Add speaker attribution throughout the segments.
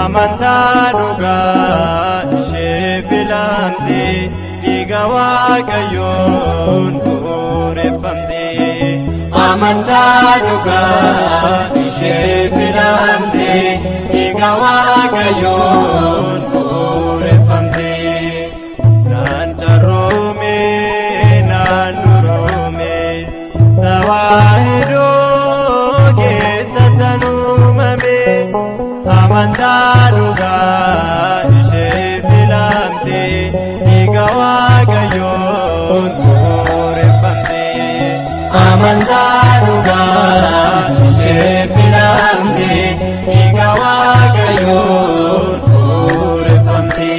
Speaker 1: Amantaa dhugaa ishee filamte dhiiga Waaqayyoon bu'uureffamte.
Speaker 2: Amantaa dhugaa ishee filamte dhiiga Waaqayyoon bu'uureffamte.
Speaker 1: Naan carroome naan duroome tawaahidoo keessatti uumame amantaa dhugaa ishee filamte dhiiga Waaqayyoon bu'uureffamte.
Speaker 2: Amantaa dhugaa ishee filamte dhiiga Waaqayyoon bu'uureffamte.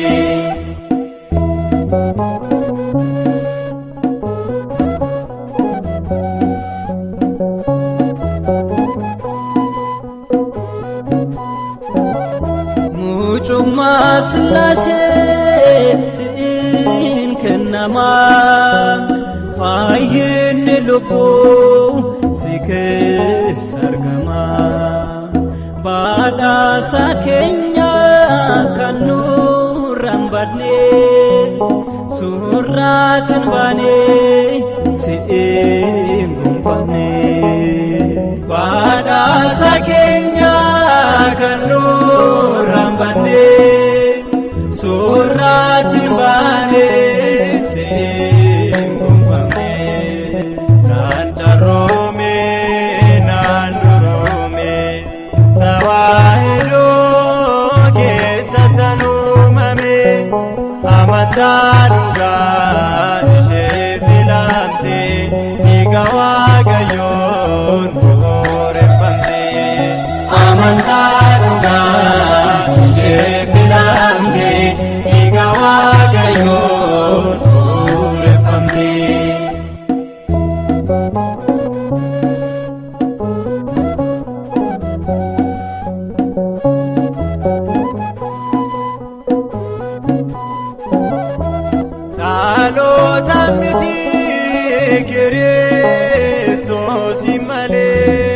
Speaker 3: Mucummaa Sillaaseetiin kennamaa fayyinni lubbuu si keessa argamaa badhaasa keenya kan nurraan badne suuraatiin baane si'iin gonfanne.
Speaker 1: Badhaasa keenya kan nurraan badne suuraatiin baane siin gonfamne. Naan carroome naan duroome tawaahidoo keessatti uumame amantaa dhugaa ishee filamte dhiiga Waaqayyoon bu'uureffamte.
Speaker 2: Amantaa dhugaa ishee filamte dhiiga Waaqayyoon bu'uureffamte.
Speaker 1: Dhaloota miti Kiristoos malee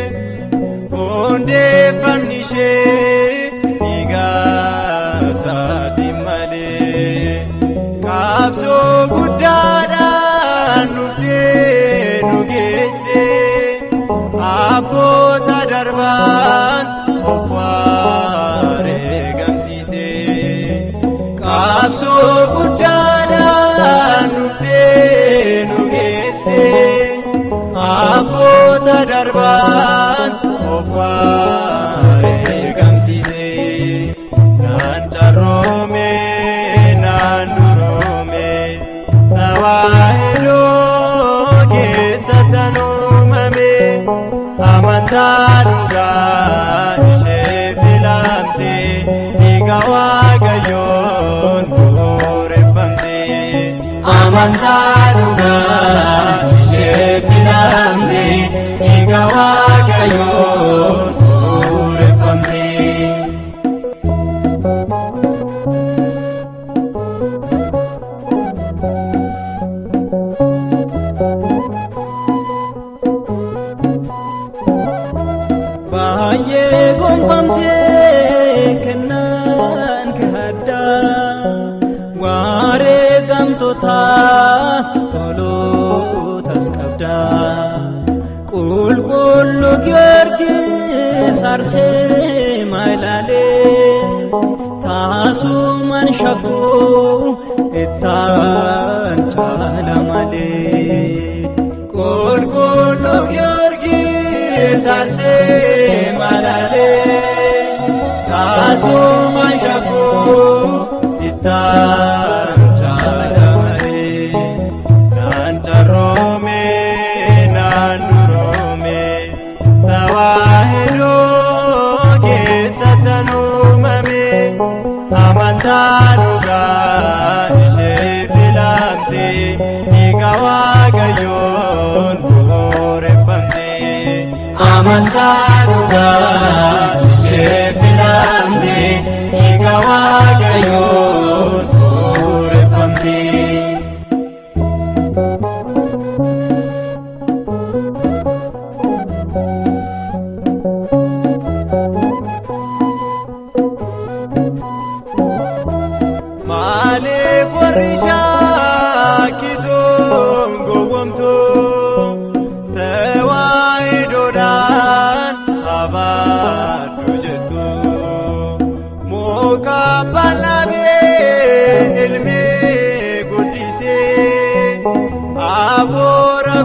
Speaker 1: hundeeffamni ishee dhiiga isaatiin malee qabsoo guddaadhaan dhuftee nu geesse abboota darbaan of wareegamsiise. Qabsoo guddaadhaan dhuftee nu geesse abboota darbaan of wareegamsiise. Naan carroome naan duroome tawaahidoo keessatti uumame amantaa dhugaa ishee filamte dhiiga Waaqayyoon bu'uureffamte.
Speaker 2: Amantaa dhugaa ishee filamte dhiiga Waaqayyoon bu'uureffamte.
Speaker 3: Baay'ee gonfamtee kennaan kee addaa wareegamtoota tolootas qabdaa qulqulluu Giyoorgis Arseemaa ilaalee taasumaan shakkuu ittaan caala malee.
Speaker 1: Qulqulluu Giyoorgis Arseemaa ilaalee taasumaan shakkuu ittaan caala malee. Naan carroome naan duroome tawaahidoo keessatti uumame amantaa dhugaa ishee filamte dhiiga Waaqayyoon bu'uureffamte.
Speaker 2: Amantaa dhugaa ishee filamte dhiiga Waaqayyoon bu'uureffamte.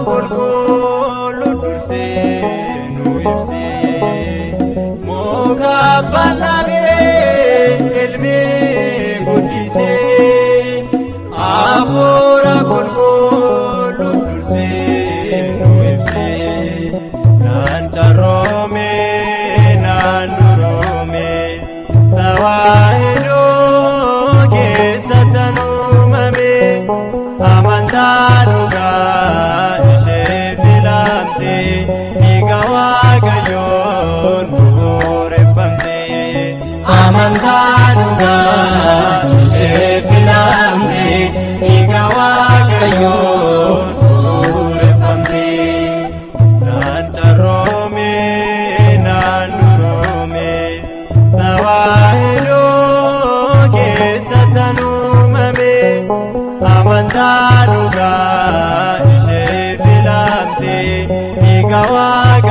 Speaker 1: Qulqulluu dursee nu ibsee, muka abbaan dhaabee ilmi guddisee. Hafuura Qulqulluu dursee nu ibsee, naan carroome, naan duroome, Tawaahidoo keessatti uumame. Amantaa dhugaa ishee filamte, dhiiga Waaqayyoon bu'uureffamte.
Speaker 2: Amantaa dhugaa ishee filamte, dhiiga Waaqayyoon bu'uureffamte.
Speaker 1: Naan carroome, naan duroome, Tawaahidoo keessatti uumame. Amantaa dhugaa ishee filamte, dhiiga Waaqayyoon.